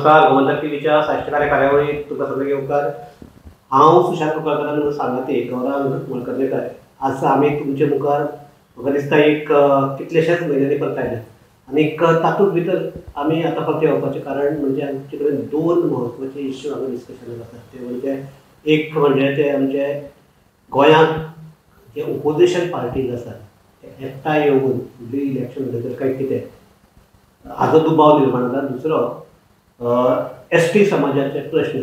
नमस्कार, गोमंतक टीव्हीच्या साश्टीकार्य कार्यावळीत तुमकां सगळ्यांक येवकार. हांव सुशांत कुंकळकर सांगाती गौरांग मळकर्णेकर. आज आमी तुमचे मुखार म्हाका दिसता एक कितलेशेच म्हयन्यांनी परत आयले आनीक तातूंत भितर आमी आतां परत येवपाचें कारण म्हणजे आमचे कडेन दोन म्हत्वाचे इश्यू हांगा डिस्कशनाक आसात. ते म्हणजे एक म्हणजे ते आमचे गोंयांत जे ओपोजिशन पार्टीज आसात ते एकठांय येवन फुडलें इलेक्शन उलयतले काय कितें हाजो दुबाव निर्माण जाता. दुसरो एस टी समाजाचे प्रश्न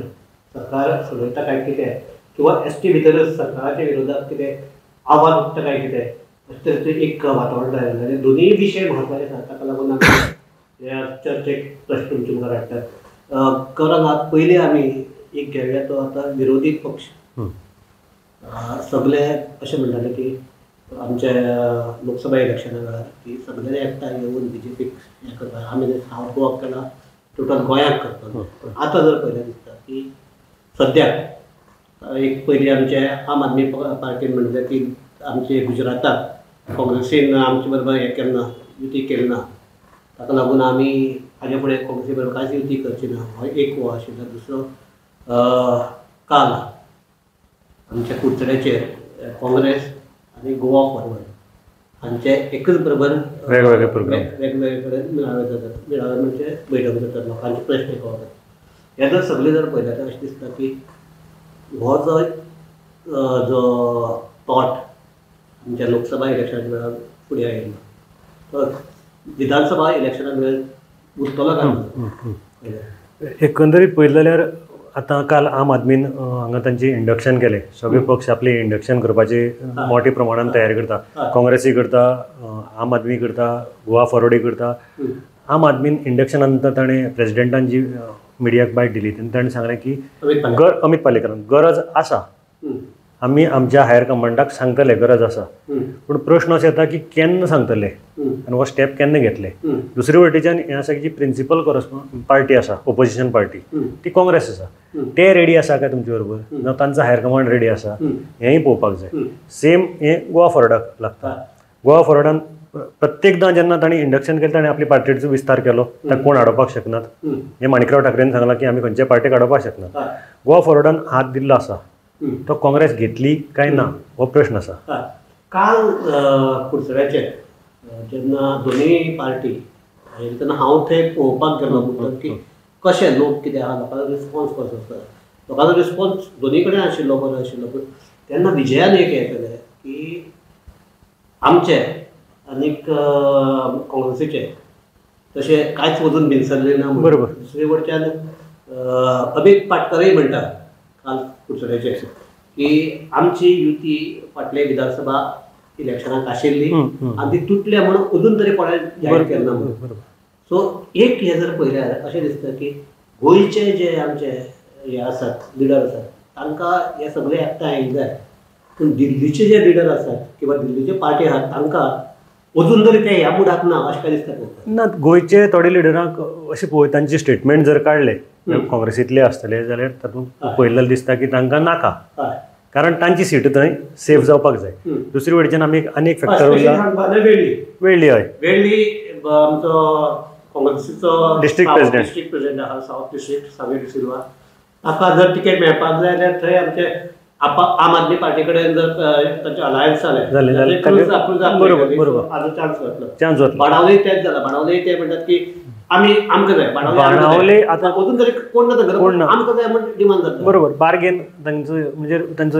सरकार सोडयता काय कितें किंवा एस टी भितरच सरकाराच्या विरोधात कितें आवाज उठता काय कितें अशें तरेचें एक वातावरण तयार जालें. दोनूय विशय म्हत्वाचे आसात, ताका लागून आमी ह्या चर्चेक प्रश्न तुमचे मुखार हाडटात. कारण पयलीं आमी एक घेवया तो आतां विरोधी पक्ष सगळे अशें म्हणटाले की आमच्या लोकसभा इलेक्शना वेळार की सगळ्यांनी एकठांय येवन बीजेपीक हें करपाक आमी सावथ गोवाक केला, टोटल गोंयाक करता. आतां जर पळयल्यार दिसता की सद्याक एक पयलीं आमचे आम आदमी पार्टीन म्हणलें की आमचे गुजराताक काँग्रेसीन आमचे बरोबर हें केलें ना, युती केली ना, ताका लागून आमी हाजे फुडें काँग्रेसी बरोबर कांयच युती करची ना, हो एक हो आशिल्लो. दुसरो काल आमच्या कुडचड्याचेर काँग्रेस आनी गोवा फॉरवर्ड हांचे एकच बरोबर वेगवेगळे प्रोग्राम वेगवेगळे कडेन मेळावे जातात. मेळावे म्हणजे बैठक जातात, लोकांचे प्रश्न कळतात. हे जर सगळे जर पळयल्यार अशें दिसता की हो जो जो थॉट आमच्या लोकसभा इलेक्शना वेळार फुडें आयिल्लो तो विधानसभा इलेक्शना वेळार उरतलो काय? एकंदरीत पळयलें जाल्यार आतां काल आम आदमीन हांगा तांचे इंडक्शन केलें. सगळे पक्ष आपले इंडक्शन करपाचे मोठे प्रमाणान तयारी करता. काँग्रेसूय करता, आम आदमी करता, गोवा फॉरवर्डूय करता. आम आदमीन इंडक्शना नंतर ताणें प्रेजिडेंटान जी मिडियाक बायट दिली तेन्ना ताणें सांगलें की अमीत पालेकरान गरज आसा, आमी आमच्या हायर कमांडाक सांगतले गरज आसा, पूण प्रश्न असो येता की केन्ना सांगतले आनी हो स्टेप केन्ना घेतले. दुसरे वटेच्यान हें आसा की जी प्रिंसिपल पार्टी आसा, ओपोजिशन पार्टी, ती काँग्रेस आसा, ते रेडी आसा काय तुमचे बरोबर, ना तांचो हायर कमांड रेडी आसा, हेंय पळोवपाक जाय. सेम हें गोवा फॉरवर्डाक लागता. गोवा फॉरवर्डान प्रत्येकदां जेन्ना तांणी इंडक्शन केलें ताणें आपली पार्टीचो विस्तार केलो, ताका कोण आडोवपाक शकनात. हें माणिकराव ठाकरेन सांगलां की आमी खंयच्या पार्टीक आडोवपाक शकनात. गोवा फॉरवर्डान हात दिल्लो आसा, तो काँग्रेस घेतली काय ना हो प्रश्न आसा. काल कुडचड्याचेर जेन्ना दोनूय पार्टी आयली तेन्ना हांव थंय पळोवपाक गेलो म्हणटा की कशें लोक कितें आहा, लोकांचो रिस्पॉन्स कसो आसा. लोकांचो रिस्पॉन्स दोनूय कडेन आशिल्लो, बरो आशिल्लो. पूण तेन्ना विजयान एक हें केलें की आमचे आनीक काँग्रेसीचे तशें कांयच वजून बिनसल्लें ना. बरोबर. दुसरे वटच्यान अमीत पाटकरय म्हणटा काल कुडचड्याचेर की आमची युती फाटले विधानसभा इलेक्शनाक आशिल्ली आनी ती तुटल्या म्हणून अजून तरी कोणें जाहीर केलें ना म्हणून. सो एक हें जर पळयल्यार अशें दिसता की गोंयचे जे आमचे हे आसात लिडर आसात तांकां हे सगळे एकठांय आयिल्ले जाय, पूण दिल्लीचे जे लिडर आसात किंवा दिल्लीचे पार्टी आसात तांकां अजून तरी ते ह्या मुडाक ना अशें काय दिसता? ना, गोंयचे थोडे लिडरांक अशें पळय तांचे स्टेटमेंट जर काडले काँग्रेसींतले आसतले जाल्यार तातूंत पळयल्ले दिसता की तांकां नाका, कारण तांची सीट थंय सेफ जावपाक जाय. दुसरी वटेच्यान आमी आनी एक फॅक्टर उरला वेळ्ळी. हय, वेळ्ळी आमचो काँग्रेसीचो डिस्ट्रिक्ट प्रेसिडेंट, डिस्ट्रिक्ट प्रेसिडेंट आहा, सावथ डिस्ट्रिक्ट साविर डिसिल्वा, ताका जर तिकेट मेळपाक जाय जाल्यार थंय आमचे आम आदमी पार्टी कडेन जर तांचे अलायन्स जालें जाल्यार बरोबर चान्स जातलो, चान्स जातलो. बाणावले तेच जाला, बाणावले ते म्हणटात की आमी आमकां जाय, बाणावले आतां अजून तरी कोण ना, कोण ना, आमकां जाय म्हण डिमांड जाता. बरोबर, बार्गेन तांचो म्हणजे तांचो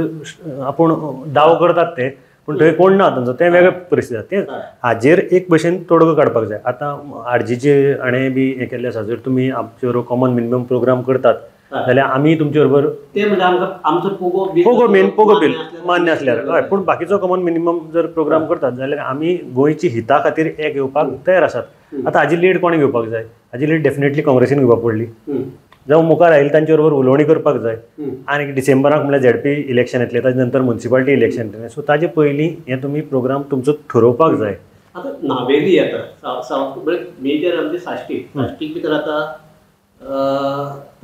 आपूण दावो करतात ते, पूण थंय कोण ना तांचो, तें वेगळे परिस्थिती आसा. तें हाजेर एक भशेन तोडगो काडपाक जाय. आतां आरजीचे हाणें बी हें केल्लें आसा, जर तुमी आमचे बरोबर कॉमन मिनिमम प्रोग्राम करतात जाल्यार आमी तुमचे बरोबर ते म्हणजे आमकां आमचो पोगो पोगो पोगो बील मान्य आसल्यार हय, पूण बाकीचो कॉमन मिनिमम जर प्रोग्राम करतात जाल्यार आमी गोंयची हिता खातीर एक येवपाक तयार आसात. आतां हाजी लीड कोणें घेवपाक जाय? हाजी लीड डेफिनेटली काँग्रेसीन घेवपाक पडली. जावं मुखार आयिल्ले तांचे बरोबर उलोवणी करपाक जाय. आनी डिसेंबराक म्हणल्यार झेडपी इलेक्शन येतलें, ताजे नंतर म्युनिसिपालिटी इलेक्शन येतलें, सो ताजे पयलीं हें तुमी प्रोग्राम तुमचो ठरोवपाक जाय. आतां नावेली आतां सावथ मेजर आमची साश्टी, साश्टीक भितर आतां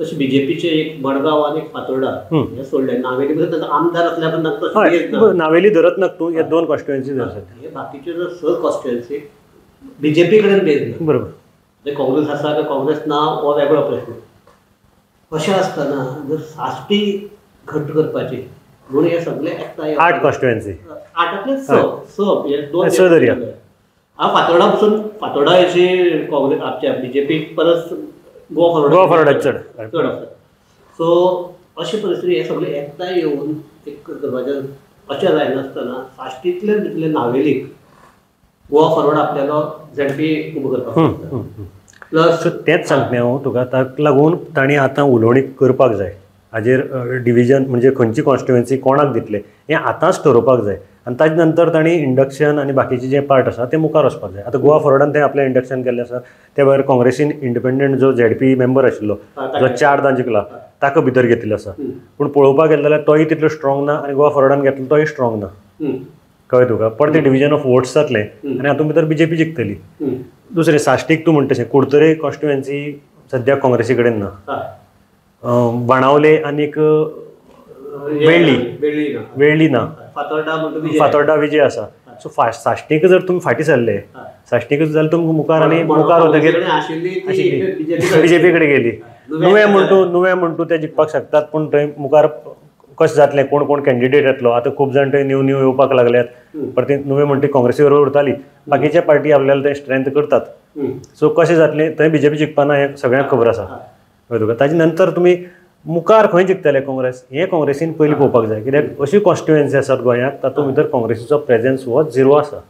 तशें बीजेपीचे एक मडगांव आनी एक फातोर्डा हे सोडले, नावेली भितर तांचो आमदार असल्या पण नावेली धरत ना तूं, हे दोन कॉन्स्टिट्युएन्सी आसात, हे बाकीचे जर स कॉन्स्टिट्युएन्सी बीजेपी कडेन बेज ना. बरोबर, काँग्रेस आसा काय काँग्रेस ना हो वेगळो प्रश्न. अशें आसतना जर साश्टी घट करपाची म्हणून हे सगळे एकठांय 8 कॉन्स्टिट्युएन्सी 8 6 6 दर्या हांव फातोर्डा पसून फातोर्डा अशी काँग्रेस आमच्या बीजेपी परस गोवा फॉरवर्ड चड चड आसा. सो अशी परिस्थिती हे सगळे एकठांय येवन एक करपाचें अशें जायनासतना साश्टींतले भितरले नावेलीक गोवा फॉरवर्ड आपल्यालो झेडपी उबो करपाक शकता. प्लस तेंच सांगता हांव तुका, ताका लागून तांणी आतां उलोवणी करपाक जाय हाजेर. डिविजन म्हणजे खंयची कॉन्स्टिट्युएन्सी कोणाक दितले हें आतांच ठरोवपाक जाय आनी ताजे नंतर तांणी इंडक्शन आनी बाकीचे जे पार्ट आसा ते मुखार वचपाक जाय. आतां गोवा फॉरवर्डान तें आपलें इंडक्शन केल्लें आसा, ते भायर काँग्रेसीन इंडिपेंडंट जो झेडपी मेंबर आशिल्लो जो 4 जिखला ताका भितर घेतिल्लो आसा. पूण पळोवपाक गेलें जाल्यार तोय तितलो स्ट्रॉंग ना आनी गोवा फॉरवर्डान घेतलो तोय स्ट्रॉंग ना. कळ्ळें तुका? परतें डिविजन ऑफ वोट्स जातलें आनी हातूंत भितर बीजेपी जिखतली. दुसरें साश्टीक तूं म्हणटा तशें कुडतरे कॉन्स्टिट्युएन्सी सद्याक काँग्रेसी कडेन ना, बाणावले आनीक वेळ्ळी वेळ्ळी ना, फातोर्डा विजय आसा. सो साश्टीक जर तुमी फाटीं सरले, साश्टीक जाल्यार तुमकां मुखार आनी मुखार वतकीर बीजेपी कडेन गेली. नुवें म्हणटू नुवें म्हणटू ते जिखपाक शकतात, पूण थंय मुखार कशें जातलें, कोण कोण कॅन्डिडेट येतलो. आतां खूब जाण थंय न्यू न्यू येवपाक लागल्यात, परते नुवें म्हणटी काँग्रेसी बरोबर उरताली, बाकीच्या पार्टी आपल्याला थंय स्ट्रेंथ करतात. सो कशें जातलें थंय बीजेपी जिखपाना हें सगळ्यांक खबर आसा. तुका ताजे नंतर तुमी मुखार खंय जिखतले काँग्रेस हें काँग्रेसीन पयलीं पळोवपाक जाय. कित्याक अशी कॉन्स्टिट्युएन्सी आसात गोंयांत तातूंत भितर काँग्रेसीचो प्रेजन्स हो झिरो आसा.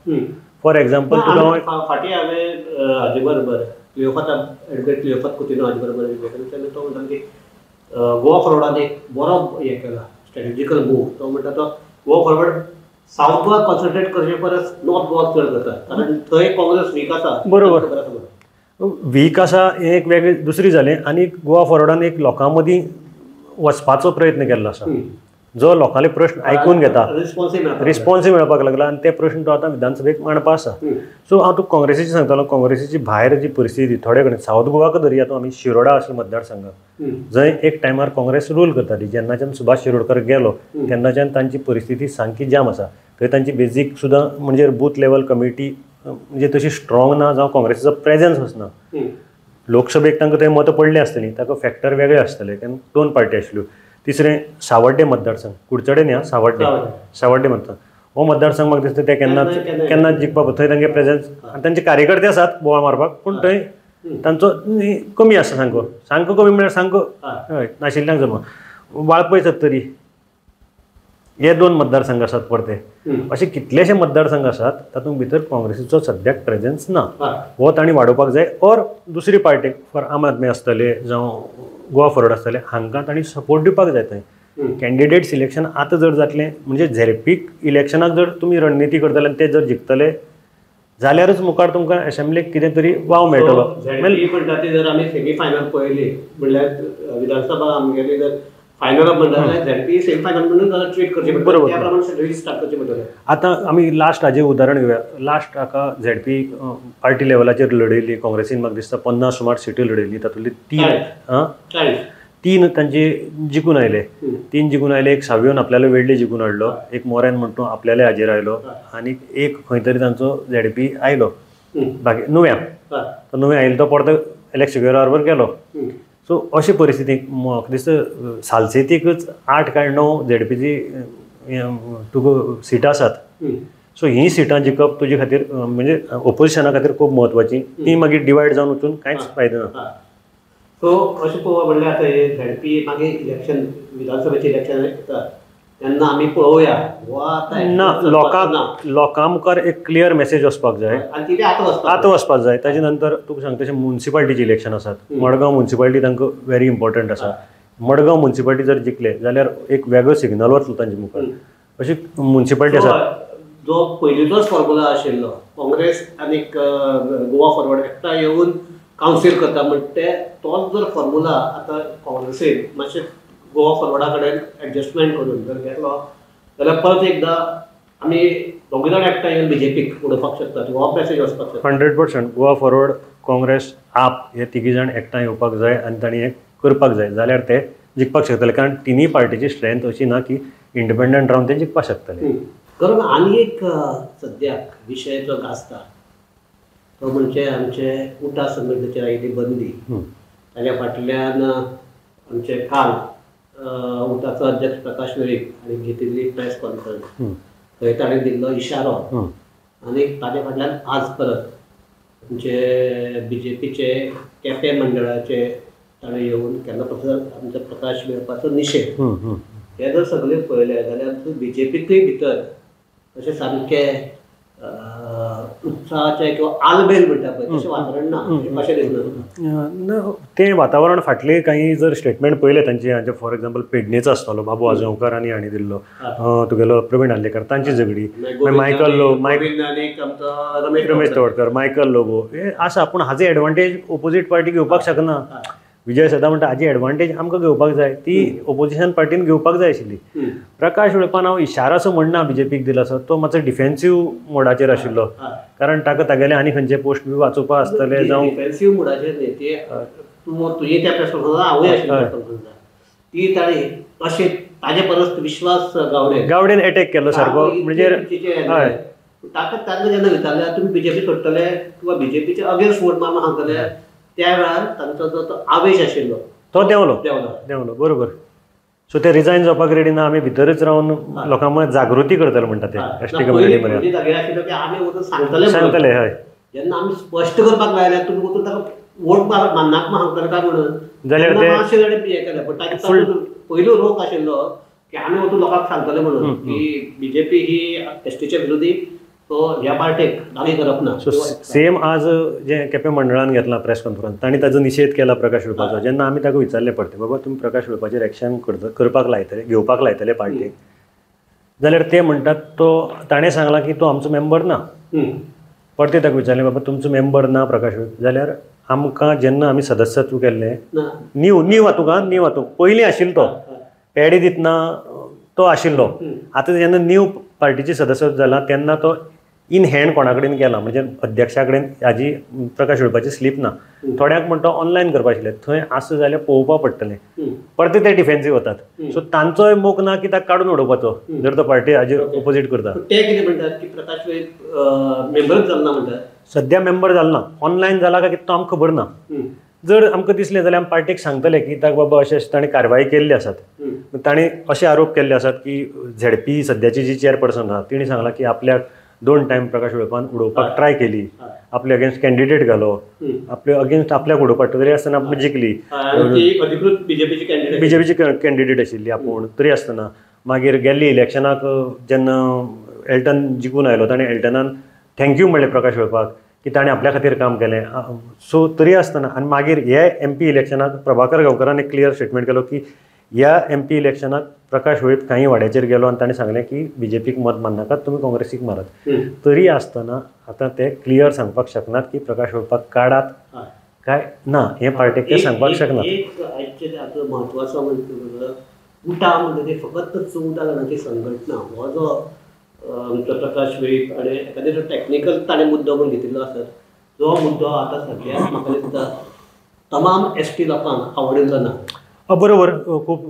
फॉर एग्जाम्पल तुका फाटीं हांवें हाजे बरोबर क्लियोफात एडवोकेट क्लियोफात कुतिन्हो हाजे बरोबर उलयतालो तेन्ना तो म्हणटालो की गोवा फॉरवर्डान एक बरो हें केला स्ट्रेटेजिकल मूव. तो म्हणटा तो Goa forward south Goa concentrate करचे परस नॉर्थ गोवा चड करता, कारण थंय काँग्रेस वीक आसा. बरोबर, वीक आसा हें एक वेगळें दुसरी जालें. आनी गोवा फॉरवर्डान एक लोकां मदीं वचपाचो प्रयत्न केल्लो आसा, जो लोकांले प्रश्न आयकून घेता, रिस्पॉन्सूय मेळपाक लागला आनी ते प्रश्न तो आतां विधानसभेक मांडपा आसा. सो हांव तुका काँग्रेसीची सांगतालो, काँग्रेसीची भायर जी परिस्थिती थोडे कडेन सावथ गोवाक धरया तूं, आमी शिरोडा आसलो मतदारसंघ जंय एक टायमार काँग्रेस रूल करताली, जेन्नाच्यान सुभाष शिरोडकर गेलो तेन्नाच्यान तांची परिस्थिती सामकी जाम आसा. थंय तांची बेजीक सुद्दां म्हणजे बूथ लेवल कमिटी म्हणजे तशी स्ट्रॉंग ना, जावं काँग्रेसीचो प्रेजन्स आसना. लोकसभेक तांकां थंय मतां पडलीं आसतलीं, ताका फॅक्टर वेगळे आसतले, कारण 2 पार्टी आशिल्ल्यो. तिसरें सावड्डे मतदारसंघ, कुडचडे न्ही सावड्डे, सावड्डे मतदारसंघ हो मतदारसंघ म्हाका दिसता ते केन्नाच केन्नाच जिखपाक थंय तांचे प्रेजन्स आनी तांचे कार्यकर्ते आसात बोवाळ मारपाक, पूण थंय तांचो कमी आसा, सामको सामको कमी म्हळ्यार सामको हय नाशिल्ल्यांक जमा. वाळपय सत्तरी हे 2 मतदारसंघ आसात परते. अशे कितलेशे मतदारसंघ आसात तातूंत भितर काँग्रेसीचो सद्याक प्रेजन्स ना, हो तांणी वाडोवपाक जाय. ऑर दुसरी पार्टी फॉर आम आदमी आसतले जावं गोवा फॉरवर्ड आसतले, हांकां तांणी सपोर्ट दिवपाक जाय. थंय कॅन्डिडेट सिलेक्शन आतां जर जातलें म्हणजे झेडपीक इलेक्शनाक जर तुमी रणनिती करतले आनी ते जर जिखतले जाल्यारच मुखार तुमकां एसेंब्लीक कितें तरी वाव मेळटलो. म्हणटा ती जर आमी सेमी फायनल पळयली म्हणल्यार विधानसभा आमगेली जर फायनल म्हणटा झेडपी सेमी फायनल म्हणून जाल्यार ट्रीट करचें पडटलें, त्या प्रमाणे स्ट्रेटजी स्टार्ट करचें पडटलें. आतां आमी लास्ट हाजें उदाहरण घेवया. लास्ट हाका झेडपी पार्टी लेवलाचेर लढयली काँग्रेसीन, म्हाका दिसता 50 सुमार सिटी लढयली, तातूंतली 3 तांची जिखून आयले, 3 जिखून आयले. एक सावियोन आपल्याला वेडले जिखून हाडलो, एक मोऱ्यान म्हणटू आपल्याले हाजेर आयलो, आनी एक खंय तरी तांचो झेडपी आयलो बाकी नुव्या, तो नुव्या आयलो तो परतो एलेक्स सिक्वेरा बरोबर गेलो. सो अशी परिस्थिती म्हाका दिसता सालसेतीकच 8 काय 9 झेडपीची तुका सिटां आसात. सो ही सिटां जिखप तुजे खातीर म्हणजे ओपोजिशना खातीर खूब म्हत्वाची, ती मागीर डिवायड जावन वचून कांयच फायदो ना. सो अशें पळोवप म्हणल्यार आतां हे झेडपी मागीर इलेक्शन विधानसभेचें इलेक्शन येता तेन्ना आमी पळोवया ना, लोकां मुखार एक क्लियर मेसेज वचपाक जाय आनी ती आतां वचपाक जाय. ताजे नंतर तुका सांगता तशें मुन्सिपाल्टीचें इलेक्शन आसात, मडगांव मुन्सिपाल्टी तांकां व्हेरी इम्पॉर्टंट आसा. मडगांव मुन्सिपाल्टी जर जिखले जाल्यार एक वेगळो सिग्नल वतलो तांचे मुखार. अशी मुन्सिपाल्टी आसा. जो पयलींचोच फॉर्मुला आशिल्लो काँग्रेस आनी गोवा फॉरवर्ड एकठांय येवन कावन्सील करता म्हणटा तोच जर फॉर्मुला आतां काँग्रेसीन मातशें गोवा फॉरवर्डा कडेन एडजस्टमेंट करून जर घेतलो जाल्यार परत एकदां आमी दोगूय जाण एकठांय येवन बीजेपीक उडोवपाक शकतात, हो मेसेज वचपाक शकता. 100% गोवा फॉरवर्ड, काँग्रेस, आप हे तिगूय जाण एकठांय येवपाक जाय आनी तांणी हें करपाक जाय, जाल्यार ते जिखपाक शकतले. कारण तिनूय पार्टीची स्ट्रेंथ अशी ना की इंडिपेंडंट रावन ते जिखपाक शकतले. कारण आनी एक सद्याक विशय जो गाजता तो म्हणजे आमचे उटा संघटनेचेर आयिल्ली बंदी, ताच्या फाटल्यान आमचे काल उटाचो अध्यक्ष प्रकाश वेळीप हांणी घेतिल्ली प्रेस कॉन्फरन्स, थंय ताणें दिल्लो इशारो आनी ताजे फाटल्यान आज परत आमचे बीजेपीचे केपें मंडळाचे ताणें येवन केन्ना आमचो प्रकाश वेळपाचो निशेध, हे जर सगळे पळयले जाल्यार बीजेपीकूय भितर तशें सामकें उत्साहाचें किंवा आलबेल म्हणटा पळय तशें वातावरण ना अशें दिसना. तें वातावरण फाटले काही जर स्टेटमेंट पळयले तांचे, फॉर एग्जाम्पल पेडणेचो आसतलो बाबू आजगांवकार आनी हांणी दिल्लो, तुगेलो प्रवीण आर्लेकर तांची झगडी, मायकल लोबो, रमेश तवडकर, मायकल लोबो हे आसा. पूण हाजे एडवांटेज ओपोजीट पार्टी घेवपाक शकना. विजय सदा म्हणटा हाजी एडवांटेज आमकां घेवपाक जाय, ती ओपोजिशन पार्टीन घेवपाक जाय आशिल्ली. प्रकाश वेळपान हांव इशारा असो म्हणना बीजेपीक दिला आसो, तो मातसो डिफेन्सीव मोडाचेर आशिल्लो, कारण ताका तागेले आनी खंयचे पोस्ट बी वाचोवपा आसतले जावं डिफेन्सीव मोडाचेर न्ही, ते तूं तुजें त्या प्रेस कॉन्फरन्साक हांवूय आशिल्लो प्रेस कॉन्फरन्साक, ती ताणें अशें ताजे परस विश्वास गावडेन एटॅक केलो सारको. म्हणजे हय ताका तांकां जेन्ना विचारलें तुमी बीजेपी सोडटले किंवा बीजेपीचे अगेन्स्ट वोट मारून सांगतले, त्या वेळार तांचो जो तो आवेश आशिल्लो तो देंवलो देंवलो बरोबर. सो ते रिजायन जावपाक रेडी ना, आमी भितरच रावन लोकां मदीं जागृती करतले म्हणटा ते एसटी कम्युनिटी जागे आशिल्लो की आमी वचून सांगतले सांगतले. हय, जेन्ना आमी स्पश्ट करपाक लायल्यार तुमी वचून ताका वोट मारनाक सांगतले काय म्हणून, जाल्यार ते मातशें हें केलें. पण ताचे पयलो रोख आशिल्लो की आमी वचून लोकांक सांगतले म्हणून की बीजेपी ही एसटीच्या विरोधी, सो ह्या पार्टीक लागीं करप ना. सो सेम आज जे केपें मंडळान घेतला प्रेस कॉन्फरन्स, तांणी ताजो निशेध केला प्रकाश वेळपाचो. जेन्ना आमी ताका विचारलें परतें, बाबा तुमी प्रकाश वेळपाचेर एक्शन करपाक लायतले, घेवपाक लायतले पार्टीक, जाल्यार ते म्हणटात तो ताणें सांगलां की तो आमचो मेंबर ना. परतें ताका विचारलें बाबा तुमचो मेंबर ना प्रकाश वेळप, जाल्यार आमकां जेन्ना आमी सदस्यत्व केल्लें न्यू न्यू हातूंक न्यू हातूंक पयलीं आशिल्लो तो पेडे दितना तो आशिल्लो, आतां जेन्ना न्यू पार्टीचे सदस्य जाला तेन्ना तो इन हँड कोणा कडेन गेला, म्हणजे अध्यक्षा कडेन हाजी प्रकाश वेळपाची स्लीप ना. थोड्यांक म्हणटा ऑनलायन करपा आशिल्लें, थंय आसा जाल्यार पळोवपा पडटलें, परते ते डिफेन्सीव वतात. सो तांचोय मोख ना की ताका काडून उडोवपाचो जर तो पार्टी हाजेर ओपोजीट करता. ते कितें म्हणटात की प्रकाश वेळीप मेंबरच जालना म्हणटात, सद्या मेंबर जालना, ऑनलायन जाला काय कितें तो आमकां खबर ना. जर आमकां दिसलें जाल्यार आमी पार्टीक सांगतले की ताका बाबा अशें अशें ताणें कारवाय केल्ली आसात, ताणें अशे आरोप केल्ले आसात की झेडपी सद्याची जी चेअरपर्सन आसा तिणें सांगलां की आपल्याक 2 टायम प्रकाश वेळपान उडोवपाक ट्राय केली, आपले अगेन्स्ट कॅन्डिडेट घालो, आपले अगेन्स्ट आपल्याक उडोवपाक तरी आसतना आपूण जिखली, अधिकृत बीजेपीची कॅन्डिडेट आशिल्ली आपूण, तरी आसतना मागीर गेल्ली इलेक्शनाक जेन्ना एल्टन जिखून आयलो ताणें एल्टनान thank you म्हणलें प्रकाश वेळपाक की ताणें आपल्या खातीर काम केलें. सो तरी आसतना आनी मागीर हे एम पी इलेक्शनाक प्रभाकर गांवकरान एक क्लियर स्टेटमेंट केलो की ह्या एम पी इलेक्शनाक प्रकाश वेळीप कांय वाड्याचेर गेलो आनी ताणें सांगलें की बीजेपीक मत मारनाकात, तुमी काँग्रेसीक मारात. तरी आसतना आतां ते क्लियर सांगपाक शकनात की प्रकाश वेळपाक काडात काय ना, हें पार्टीक ते सांगपाक शकनात. एक आयचे आतां म्हत्वाचो म्हणजे उटा म्हणजे फकत 14 जाणांची संघटना हो जो आमचो प्रकाश वेळीप आनी एखादे जो टॅक्निकल ताणें मुद्दो म्हूण घेतिल्लो आसत, जो मुद्दो आतां सद्या म्हाका दिसता तमाम एस टी लोकांक आवडिल्लो ना. बरोबर, खूब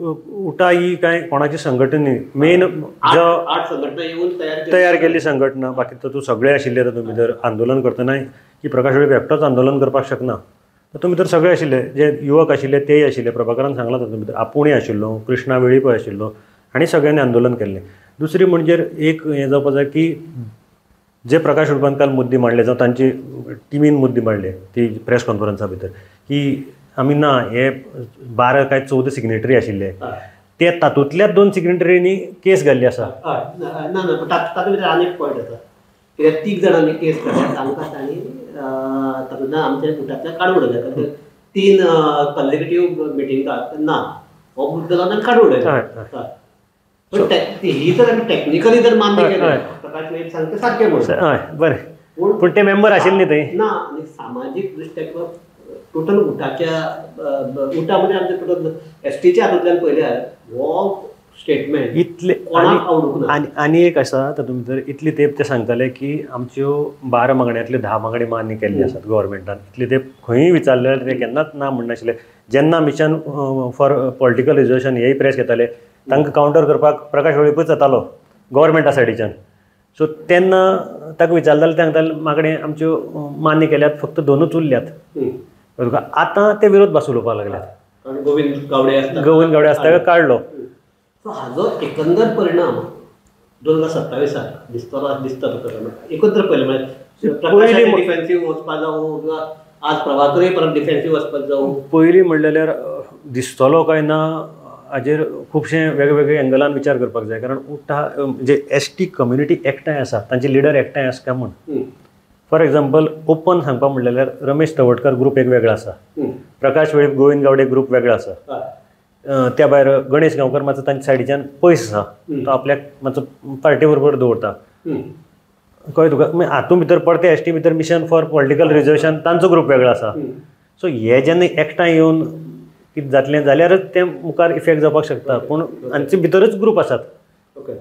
उटा ही कांय कोणाची संघटना न्ही, मेन जो 8 संघटना येवन तयार केल्ली संघटना, बाकी तातूंत सगळे आशिल्ले. तातूंत भितर आंदोलन करतना की प्रकाश वेळीप एकटोच आंदोलन करपाक शकना, तातूंत भितर सगळे आशिल्ले, जे युवक आशिल्ले तेय आशिल्ले, प्रभाकरान सांगलां तातूंत भितर आपूणय आशिल्लो, कृष्णा वेळीपय आशिल्लो, आनी सगळ्यांनी आंदोलन केल्लें. दुसरी म्हणजे एक हें जावपा जाय की जे प्रकाश वेळपान काल मुद्दे मांडले जावं तांची टिमीन मुद्दे मांडले ती प्रेस कॉन्फरन्सा भितर की आमी ना हे 12 काय 14 सिग्नेटरी आशिल्ले ते तातूंतल्या 2 सिग्नेटरींनी केस घाल्ली आसा. ना ना, तातूंत भितर आनी एक पॉयंट आसा कित्याक 3 जाणांनी केस घातल्या तांकां तांणी तातूंतल्यान आमच्या गुटांतल्यान काडून उडयले, कारण 3 कन्झेक्युटीव मिटिंगाक ना हो मुद्दो तांणी काडून उडयलो. पण ही जर आमी टॅक्निकली जर मान्य केलें प्रकाश वेळीप सांगता सारकें म्हणून बरें, पूण ते मेंबर आशिल्ले न्ही थंय ना, आनी सामाजीक दृश्ट्या किंवा टोटल उटाच्या उटा म्हणजे आमच्या टोटल एस टीच्या हातूंतल्यान पळयल्यार हो स्टेटमेंट इतले कोणाक आवडूंक ना. आनी एक आसा तातूंत भितर इतले तेंप ते सांगताले की आमच्यो 12 मागण्यांतल्यो 10 मागण्यो मान्य केल्ल्यो आसात गव्हर्मेंटान, इतले तेंप खंयूय विचारले जाल्यार ते केन्नाच ना म्हणनाशिल्ले. जेन्ना मिशन फॉर पॉलिटिकल रिजर्वेशन हेय प्रेस घेताले तांकां कावंटर करपाक प्रकाश वेळीपूच जातालो गव्हर्मेंटा सायडीच्यान. सो तेन्ना ताका विचारले जाल्यार ते सांगताले मागण्यो आमच्यो मान्य केल्यात, फक्त 2च उरल्यात. आतां ते विरोध भास उलोवपाक लागल्यात. कारण गोविंद गावडे आसता, गोविंद गावडे आसता काडलो. सो हाजो एकंदर परिणाम 2027 दिसतलो दिसता तुका? एकंदर पयलें म्हळ्यार डिफेन्सीव वचपा जावं किंवा आज प्रभाकरय परत डिफेन्सीव वचपाक जावं, पयलीं म्हणलें जाल्यार दिसतलो काय ना हाजेर खुबशे वेगवेगळे एंगलान विचार करपाक जाय. कारण उठ्ठा म्हणजे एस टी कम्युनिटी एकठांय आसा, तांचे लिडर एकठांय आसा काय म्हूण. फॉर एग्जाम्पल ओपन सांगपाक म्हणलें जाल्यार रमेश तवडकर ग्रूप एक वेगळो आसा, प्रकाश वेळीप गोविंद गावडे ग्रूप वेगळो आसा, त्या भायर गणेश गांवकर मातसो तांच्या सायडीच्यान पयस आसा, तो आपल्याक मातसो पार्टी बरोबर दवरता, कळ्ळें तुका. मागीर हातूंत भितर परते एस टी भितर मिशन फॉर पॉलिटिकल रिजर्वेशन तांचो ग्रूप वेगळो आसा. सो हे जेन्ना एकठांय येवन कितें जातलें जाल्यारच तें मुखार इफेक्ट जावपाक शकता, पूण हांचे भितरच ग्रूप आसात. ओके,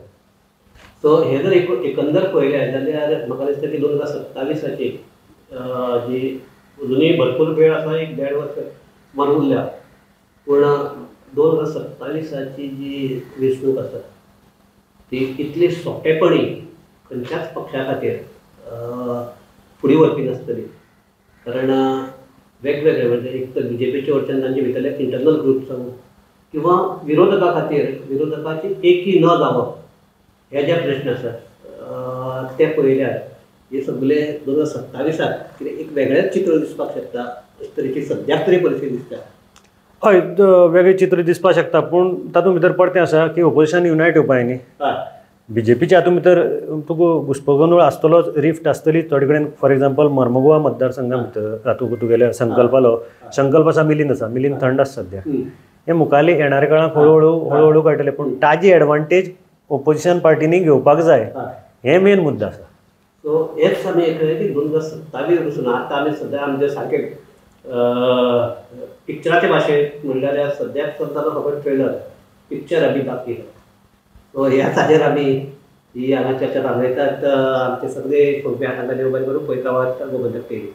सो हे जर एकंदर पळयलें जाल्यार म्हाका दिसता की 2027 जी अजुनूय भरपूर वेळ आसा, एक 1.5 वर्स सुमार उरल्या, पूण 2027 जी वेंचणूक आसा ती इतली सोंपेपणी खंयच्याच पक्षा खातीर फुडें व्हरपी नासतली. कारण वेगवेगळे म्हणजे एक तर बीजेपीच्या वटच्यान तांचे भितरले इंटरनल ग्रूप जावं किंवा विरोधका खातीर विरोधकाची एकी न जावप हे जे प्रश्न आसात ते पळयल्यार हे सगळे 2027 कितें एक वेगळेंच चित्र दिसपाक शकता अशे तरेची सद्याक तरी परिस्थिती दिसता. हय, वेगळें चित्र दिसपाक शकता, पूण तातूंत भितर परतें आसा की ओपोजिशन युनायट येवपा न्ही. बीजेपीच्या हातूंत भितर तुका घुस्पगोंदळ आसतलोच, रिफ्ट आसतली थोडे कडेन. फॉर एग्जाम्पल मर्मगोवा मतदारसंघा भितर तातूंत तुगेले संकल्पालो संकल्प आसा, मिलींद आसा, मिलींद थंड आसा सद्या. हे मुखारले येणाऱ्या काळांत हळूहळू हळूहळू कळटलें, पूण ताजी एडवांटेज ओपोजिशन पार्टींनी घेवपाक जाय, हे मेन मुद्दो आसा. सो हेच आमी एक की 2027 पसून आतां आमी सद्या आमचे सारके पिक्चराचे भाशेंत म्हणल्यार सद्याक चलता तो फकत ट्रेलर, पिक्चर आमी बाकी. सो ह्याच हाजेर आमी ही हांगा चर्चा थांबयतात. आमचे सगळे पळोवपी आतां देव बरें करूं, पळयत रावात गोमंतक टीव्ही.